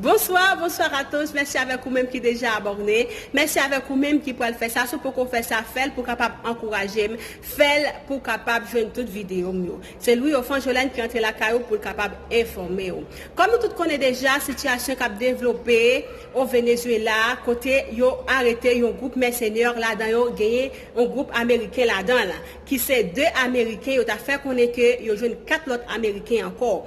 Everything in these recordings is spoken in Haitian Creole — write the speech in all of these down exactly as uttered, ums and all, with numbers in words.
Bonsoir, bonsoir à tous. Mèsi avèk ou menm ki deja abòne. Mèsi avèk ou menm ki pral fè sa. Si w poko fè sa, fè l pou kapab ankouraje m. Fè l pou kapab jwenn tout videyo m yo. Se Louis Offrant Jolène ki antre lakay ou pou l kapab enfòme w. Kòm nou tout konnen deja, sitiyasyon k ap devlope o Venezuela, kote yo arete yon gwoup mèsenè, ladan yo genyen yon gwoup ameriken ladan l, ki se de ameriken, yo ta fè konnen ke yo jwenn kat lòt ameriken ankò.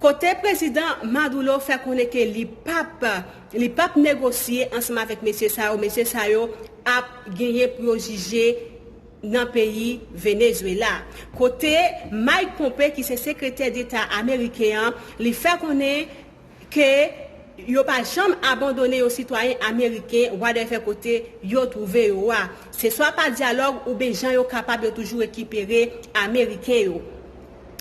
Kote prezidan Maduro fè konnen ke li p ap, li p ap negosye ansanm avèk mesye sa yo, mesye sa yo ap genyen pou yo jije nan peyi Venezuela. Kote Mike Pompeo, ki se sekretè deta ameriken an, li fè konnen ke yo pa janm abandone yon sitwayen ameriken, whatever kote yo twouve yo a. Se swa pa dyalòg oubyen jan yo kapab yo toujou rekipere ameriken yo.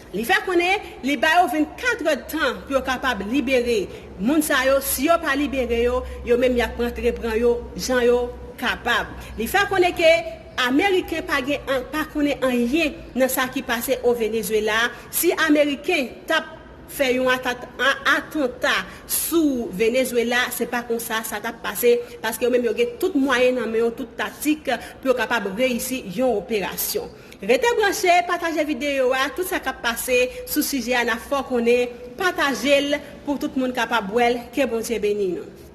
Li fè konnen li ba yo vennkat èdtan pou yo kapab libere moun sa yo. Si yo pa libere yo, yo menm y ap rantre pran yo jan yo kapab. Li fè konnen ke ameriken pa gen an, pa konnen anyen nan sa ki pase o Venezuela. Si ameriken t ap fè yon atat-, a-, atanta sou Venezuela, se pa konsa sa t ap pase, paske yo menm yo gen tout mwayen nan men yo, tout taktik pou yo kapab reyisi yon operasyon. Rete branche, pataje videyo a, tout sa k ap pase sou sijè a, n ap fè w konnen, pataje l pou tout moun kapab wè l. Ke Bondye beni nou.